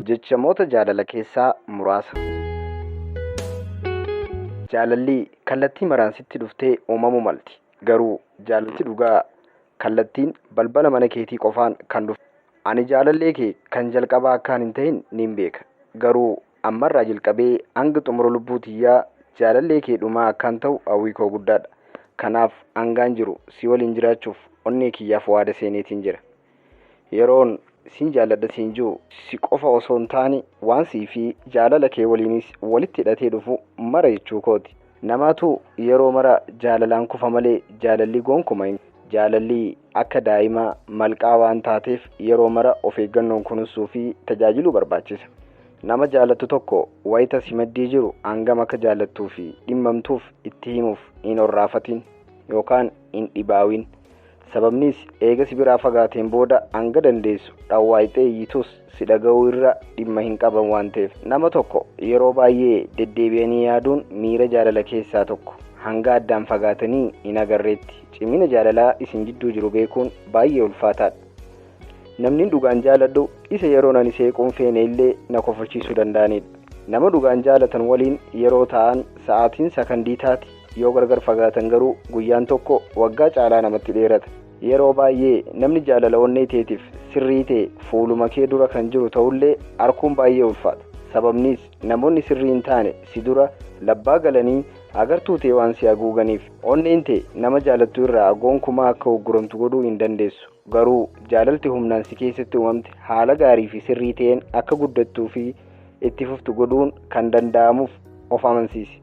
Jechamoota jaalala keessaa muraasa. Jaalalli kallattii maraan sitti dhuftee uumamuu malti. Garuu jaalalti dhugaa kallattiin balbala mana keetii qofaan kan dhufu. Ani jaalallee kee kan jalqabaa akkaan hin ta'in nin beeka. Garuu ammarraa jalqabee hanga xumura lubbuu tiyyaa jaalallee kee dhumaa akkaan ta'u hawwii koo guddaadha. Kanaaf hangaan jiru si waliin jiraachuuf onnee kiyyaaf waada seeneetiin jira. Yeroon sin jaalladha siin jiru si qofa osoo hin taane waan sii fi jaalala kee waliinis walitti hidhatee dhufu mara jechuu kooti. Namaatu yeroo mara jaalalaan kufa malee jaalalli gonkuma hin jaalalli akka daa'imaa malqaa waan taateef yeroo mara of eeggannoon kunuunsuu fi tajaajiluu barbaachisa. Nama jaalattu tokko wayita si maddii jiru hangam akka jaalattuu fi dhimmamtuuf itti himuuf hin orraafatin yookaan hin dhibaawin. Sababnis eega si biraa fagaateen booda hanga dandeessu dhawwaayixee iyyitus si dhaga'uu irra dhimma hin qaban waan ta'eef. Nama tokko yeroo baay'ee deddeebi'anii yaaduun miira jaalala keessaa tokko. Hanga addaan fagaatanii hin agarreetti cimina jaalalaa isin jidduu jiru beekuun baay'ee ulfaataadha. Namni dhugaan jaaladhu isa yeroo ani seequun feene illee na kofalchiisuu danda'anidha. Nama dhugaan jaalatan waliin yeroo ta'an sa'aatiin sakandii taati yoo gargar fagaatan garuu guyyaan tokko waggaa caalaa namatti dheerata. Yeroo baay'ee namni jaalala onnee teetiif sirrii ta'e fuuluma kee dura kan jiru ta'ullee arguun baay'ee ulfaata. Sababnis namoonni sirrii hin taane si dura labbaa galanii agartuu ta'e waan si haguuganiif onneen ta'e nama jaalattu irraa gonkumaa akka ugguramtu godhuu hin dandeessu. Garuu jaalalti humnaan si keessatti uumamte haala gaarii fi sirrii ta'een akka guddattuu fi itti fuftu godhuun kan danda'amuuf of amansiisi.